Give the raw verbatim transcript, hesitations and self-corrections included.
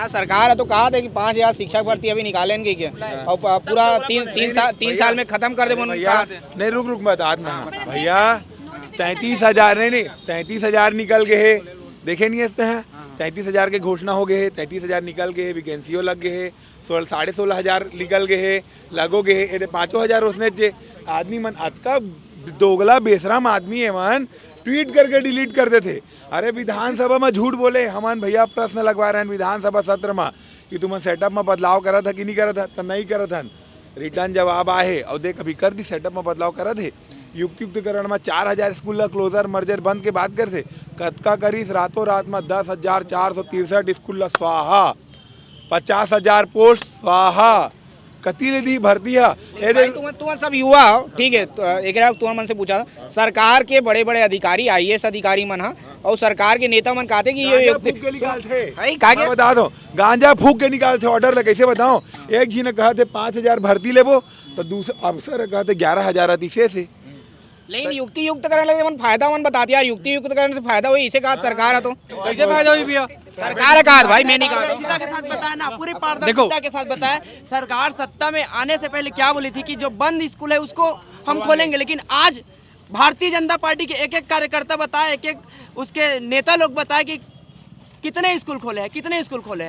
हाँ, सरकार ह तो कहा थे कि पाँच हजार शिक्षक भर्ती अभी निकालेंगे क्या? और प-, पूरा तीन, तीन साल, तीन साल में खत्म कर देबो भैया। नहीं, रुक, रुक, बता ना भैया। तैंतीस हजार, नहीं, नहीं, तैंतीस हजार निकल गए हे, देखे नहीं हंसते हैं। तैंतीस हजार के घोषणा हो गए हे, तैंतीस हजार निकल गए हे, वैकेंसीओ लग गए हे, सोलह, साढ़े सोलह हजार निकल गए हे, लगो गए हे। ये दे पाँचों हजार उसने जे आदमी मन अतका दोगला बेशरम आदमी हे मन, ट्वीट करके डिलीट कर देथे। अरे, विधानसभा में झूठ बोले हमन भैया, प्रश्न लगवा रहे हैं विधानसभा सत्र में कि तुमन सेटअप में बदलाव करत ह कि नहीं करत ह, त नहीं करत हन। रिटर्न जवाब आए हे। और देख, अभी कर दी, सेटअप में बदलाव करत हे। युक्तियुक्तकरण में चार हजार स्कूल ला क्लोजर मर्जर बंद के बात करथे, कतका करिस? रातों रात में दस हजार चार सौ तिरसठ स्कूल ला स्वाहा, पचास हजार पोस्ट स्वाहा। कति ले दी भर्ती ह? ए दे भाई, तुमन, तुमन सब युवा हो, ठीक है, तो एकरा तुमन मन से पूछा, सरकार के बड़े-बड़े अधिकारी, आईएएस अधिकारी मन ह, और सरकार के नेता मन कहते कि ये गांजा फूक के निकालथे। है, का मैं के? बता दो, गांजा फूक के निकालथे ऑर्डर ला, कैसे बताओ? एक जी ने कहा थे पाँच हजार भर्ती लेबो, तो दूसरा अफसर कहा थे ग्यारह हजार आदि शेष हे। लेकिन युक्ति युक्त करने लगे, मन फायदा मन बताते यार, युक्ति युक्त करने से फायदा हुई, इसे कहा सरकार है तो। कैसे फायदा हुई भैया? सरकार है कहा भाई, मैं नहीं कहा। पारदर्शिता के साथ बताया ना, पूरी पारदर्शिता देखो। के साथ बताया। सरकार सत्ता में आने से पहले क्या बोली थी कि जो बंद स्कूल है उसको हम खोलेंगे, लेकिन आज भारतीय जनता पार्टी के एक एक कार्यकर्ता बताए, एक एक उसके नेता लोग बताए कि कितने स्कूल खोले हैं, कितने स्कूल खोले हैं।